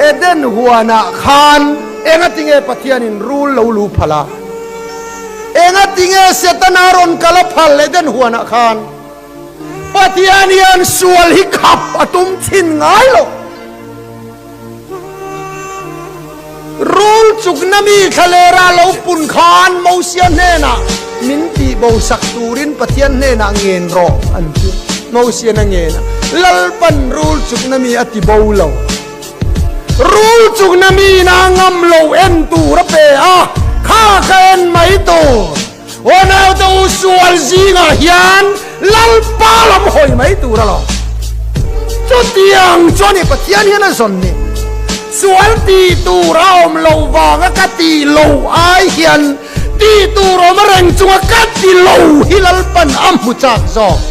Eden huanah khan engatinge Pathianin rul lo lu phal a? Engatinge Setana rawn kal a phal Eden huanah khan? Pathian hian sual hi khap a tum chhin ngai lo. Rul chukna mi thlalera lo pun khan Mosia hnenah min tihbo sak turin Pathian hnenah ngen rawh an ti a. Mosian a ngen a, Lalpan rul chukna mi a ti bo lo. Rul chukna mi ina ngam lo en tur a pe a, kha ka en mai tur. Aw naute u sual zingah hian Lalpa lam hawi mai tur alawm. Chutiang chuan i Pathian hian a zawn ni. Sual ti tur a awm lo vanga ka ti lo ai hian ti tur awm reng chunga ka ti lo hi Lalpan a hmu chak zawk.